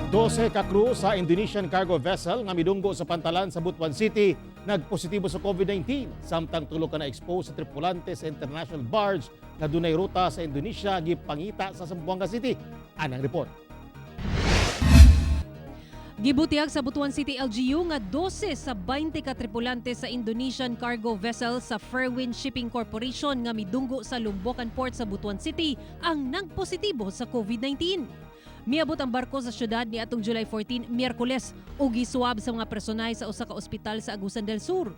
12 ka crew sa Indonesian cargo vessel nga midunggo sa pantalan sa Butuan City nagpositibo sa COVID-19, samtang tulo ka na-expose sa tripulante sa international barge nga dunay ruta sa Indonesia gipangita sa Zamboanga City. Anang report. Gibutiyag sa Butuan City LGU nga 12 sa 20 ka tripulante sa Indonesian cargo vessel sa Fairwind Shipping Corporation nga midunggo sa Lumbocan Port sa Butuan City ang nagpositibo sa COVID-19. Miabot ang barko sa syudad ni atong July 14, Miyerkules, ug giswab sa mga personay sa usa ka ospital sa Agusan del Sur.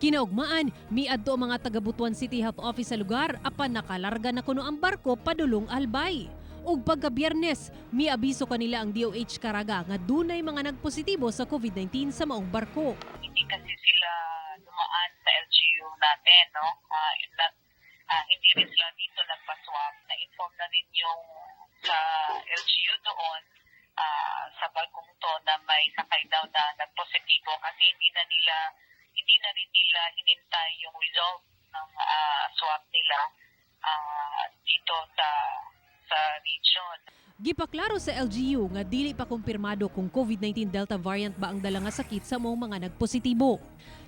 Kinaugmaan, miadto ang mga taga Butuan City Health Office sa lugar apan nakalarga na kuno ang barko padulong Albay. Ug pagka Biyernes, miabiso kanila ang DOH Caraga nga dunay mga nagpositibo sa COVID-19 sa maong barko. Hindi kasi sila dumaan sa LGU natin, no? Not, hindi rin sila dito nagpa-swab. Na-inform na rin yung sa LGU doon sa barkong to na may sakay daw na nagpositibo kasi hindi na rin nila hinintay yung result ng swab nila dito sa region. Gipaklaro sa LGU nga dili pa kumpirmado kung COVID-19 Delta variant ba ang dala nga sakit sa maong mga nagpositibo.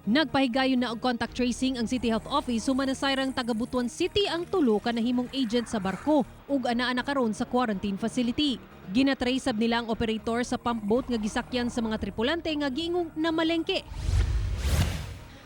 Nagpahigayon na og contact tracing ang City Health Office human nasayrang taga Butuan City ang tulo ka nahimong agent sa barko ug anaa na karon sa quarantine facility. Ginatrace sab nila ang operator sa pump boat nga gisakyan sa mga tripulante nga giingong namalengke.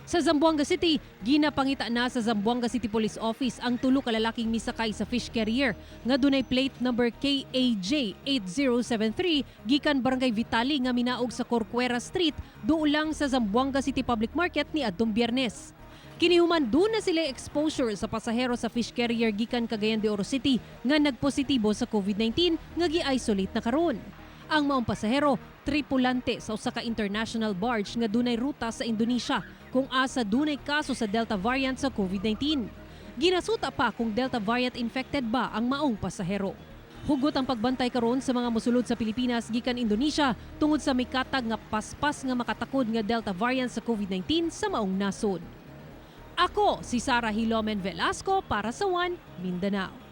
Sa Zamboanga City, ginapangita na sa Zamboanga City Police Office ang tulo ka lalaking misakay sa fish carrier nga dunay plate number KAJ 8073 gikan Barangay Vitali nga minaog sa Corcuera Street, duol lang sa Zamboanga City Public Market ni adtong Biyernes. Kinihuman duna sila exposure sa pasahero sa fish carrier gikan Cagayan de Oro City nga nagpositibo sa COVID-19 nga gi-isolate na karon. Ang maong pasahero, tripulante sa usa ka international barge nga dunay ruta sa Indonesia kung asa dunay kaso sa Delta variant sa COVID-19. Ginasuta pa kung Delta variant infected ba ang maong pasahero. Hugot ang pagbantay karon sa mga mosulod sa Pilipinas gikan Indonesia tungod sa mikatag nga paspas nga makatakod nga Delta variant sa COVID-19 sa maong nasod. Ako si Sara Hilomen Velasco para sa One Mindanao.